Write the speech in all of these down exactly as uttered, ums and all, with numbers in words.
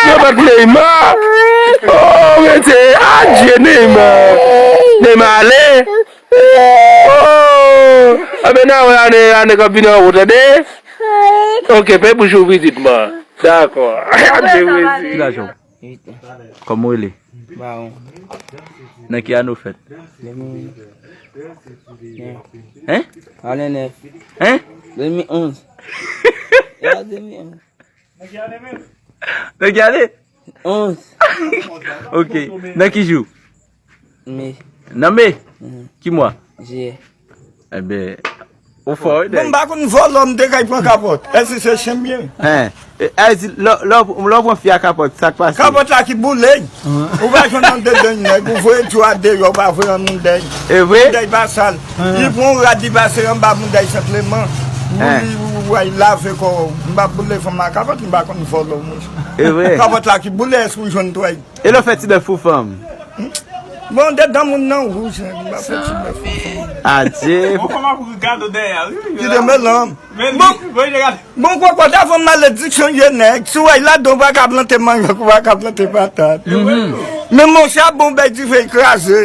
Yo bat Neymar. Oh, mete adye Neymar. Neymar ale. Oh, a ben nan wè ane ane k ap vini an ou tande. Ok, fè bouch ou pitit man. Dakò. Adye Mezi. Ki laj ou? Kòman w rele? Baron. Nan ki ane w fèt? Demi. Hein? Ane nèf. Hein? Demi onz. Ya, demi onz. Nan ki ane? Onz. Ok. Nan ki jou? Me. Nan me? Mhm. Ki mwa? Jiyè. Enben, ou fò wi. Bon, m pa konn vòlò, m te kay pran kapòt. Èske se chen m ye? Hein. E, a di, lè, lè, lè w pran fi a kapòt, sa k pase? Kapòt la ki boule. Ou pa jwenn nan dedan nèg, ou voye twa deyò, ou pa voye an moun dèy. E vre? Moun dèy pa sal. Li pran yon rad, li pase anba moun dèy senpleman. Ou, li, ou, ou, lave kò w. M pa boule fanm a kapòt, m pa konn vòlò, monchè. E vre? Kapòt la ki boule, èske ou jwenn twèy? E lè w fè ti bèf pou fanm? Bon, dedan moun nan wouj, m pa fè ti bèf pou fanm. Adye. Bon, kòman pou gade dèyè a, wi. Ki te melanm. Bon, bon, kòkòt, avan malediksyon ye nèg. Si w wè ladan w pa ka plante mannyòk, ou pa ka plante patat. Men monchè, bon, bèy dife kraze.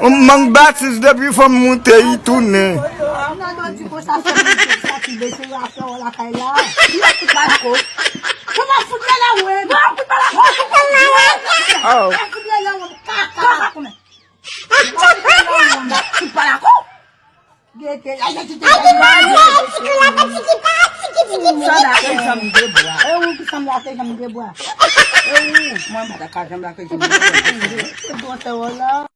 Mang batis depi fanm moute, li tounen. Nan ti konsa, sa ki bese yo ap fè w lakay la. Kout balako. Kòman fout lè la wè? Kout balako. Kout balako. Kout balako. Kout balako. Gete, ay, gete, gete. Sa lake janm de bwa. E ou ki sanble ak janm de bwa. E ou, mwen pa ta ka janm lake janm de bwa. Se bon, se wò la.